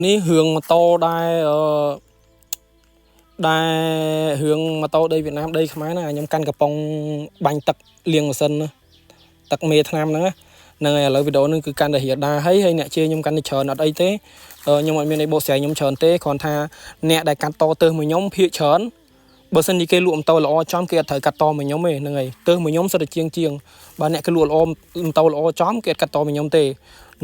នេះរឿងម៉ូតូដែលអឺដែលរឿងម៉ូតូដីវៀតណាមដីខ្មែរណាខ្ញុំកាន់កំប៉ុងបាញ់ទឹកលាងម៉ាស៊ីនណាទឹកមេថ្នាំហ្នឹងណាហ្នឹងហើយឥឡូវវីដេអូហ្នឹងគឺកាន់តែរាដាហើយហើយអ្នកជេរខ្ញុំកាន់តែច្រើនអត់អីទេខ្ញុំអត់មានអីបកស្រាយខ្ញុំច្រើនទេគ្រាន់ថាអ្នកដែលកាត់តទើសមួយខ្ញុំភាកច្រើនបើសិនជាគេលក់ម៉ូតូល្អចំគេអត់ត្រូវកាត់តមួយខ្ញុំទេហ្នឹងហើយទើសមួយខ្ញុំសិតតែជាងជាងបើអ្នកគេលក់ល្អម៉ូតូល្អចំគេអត់កាត់តមួយខ្ញុំទេ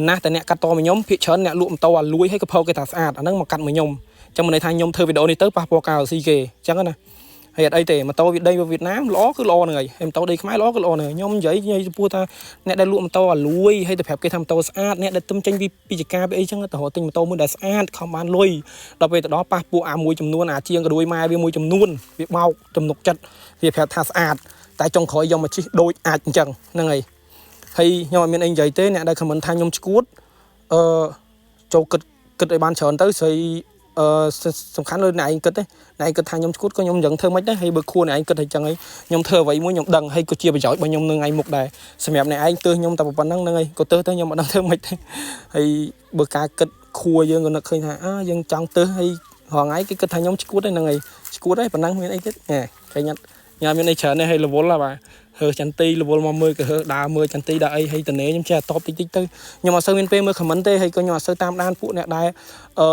ណាស់តែអ្នកកាត់តមួយខ្ញុំភាកច្រើនអ្នកលក់ម៉ូតូអាលួយហើយក៏ផោគេថាស្អាតអាហ្នឹងមកកាត់មួយខ្ញុំចឹងមិនន័យថាខ្ញុំធ្វើវីដេអូនេះទៅប៉ះពាល់ការស៊ីគេចឹងណាហើយអត់អីទេម៉ូតូវាដីវៀតណាមល្អគឺល្អហ្នឹងហើយហើយម៉ូតូដីខ្មែរល្អគឺល្អហ្នឹងហើយខ្ញុំនិយាយនិយាយចំពោះថាអ្នកដែលលក់ម៉ូតូអាលួយហើយទៅប្រាប់គេថាម៉ូតូស្អាតអ្នកដែលទឹមចេញពីពីចការពីអីចឹងទៅរកទិញម៉ូតូមួយដែលស្អាតខំបានលុយដល់ពេលទៅដល់ប៉ះពួកអាមួយចំនួនអាជាងក៏ដួយម៉ែវាមួយចំនួនវាបោកទំនុកចិត្តវាប្រាប់ថាស្អាតតែចុងក្រោយយកមកជិះដូចអាចអញ្ចឹងហ្នឹងហើយហើយខ្ញុំអត់មានអីនិយាយទេអ្នកដែល comment ថាខ្ញុំឈួតអឺចូលគិតគិតឲ្យបានច្រើនទៅស្រីអឺសំខាន់លើអ្នកឯងគិតទេអ្នកឯងគិតថាខ្ញុំឈួតក៏ខ្ញុំមិនដឹងធ្វើម៉េចដែរហើយបើខួរអ្នកឯងគិតឲ្យចឹងហើយខ្ញុំធ្វើអ្វីមួយខ្ញុំដឹងហើយក៏ជាប្រយោជន៍របស់ខ្ញុំនឹងថ្ងៃមុខដែរសម្រាប់អ្នកឯងទើសខ្ញុំតែប៉ុណ្្នឹងហ្នឹងហើយក៏ទើសទៅខ្ញុំអត់ដឹងធ្វើម៉េចទេហើយបើការគិតខួរយើងក៏នឹកឃើញថាអើយើងចង់ទើសហើយរាល់ថ្ងៃគេគិតថាខ្ញុំឈួតហ្នឹងហើយឈួតហើយប៉ុណ្ណឹងមានអីទៀតហែឃើញអត់ញ៉ាំមានអីច្រើនទេហើយរវល់ហ៎បាទហើចន្ទីរវល់មកមើលក៏ហើដើរមើលចន្ទីដើរអីហើយតនេខ្ញុំចេះតបតិចតិចទៅខ្ញុំអត់សូវមានពេលមើល comment ទេហើយក៏ខ្ញុំអត់សូវតាមដានពួកអ្នកដែលអឺ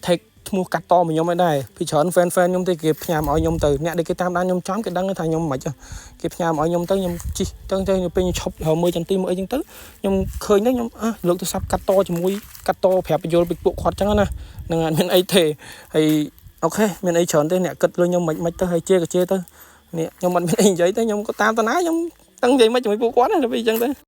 take ឈ្មោះកាត់តមកខ្ញុំឯដែរពីច្រើន fan fan ខ្ញុំទេគេផ្ញើមកឲ្យខ្ញុំទៅអ្នកដែលគេតាមដានខ្ញុំចំគេដឹងថាខ្ញុំមិនខ្មិចគេផ្ញើមកឲ្យខ្ញុំទៅខ្ញុំជិះទៅទៅពេលខ្ញុំឈប់មើលចន្ទីមើលអីចឹងទៅខ្ញុំឃើញទៅខ្ញុំអះលើកទូរស័ព្ទកាត់តជាមួយកាត់តប្រាប់បញ្យល់ពីពួកគាត់ចឹងណានឹងអត់មានអីទេហើយ OK មានអីច្រើនទេអ្នកគិតលើខ្ញុំមិនមិនទៅហើយជេរក៏ជេរទៅនេះខ្ញុំអត់មានអីនិយាយទេខ្ញុំក៏តាមតាណាខ្ញុំតាំងនិយាយមិនជាមួយពួកគាត់ណាទៅពេលអញ្ចឹងទៅ។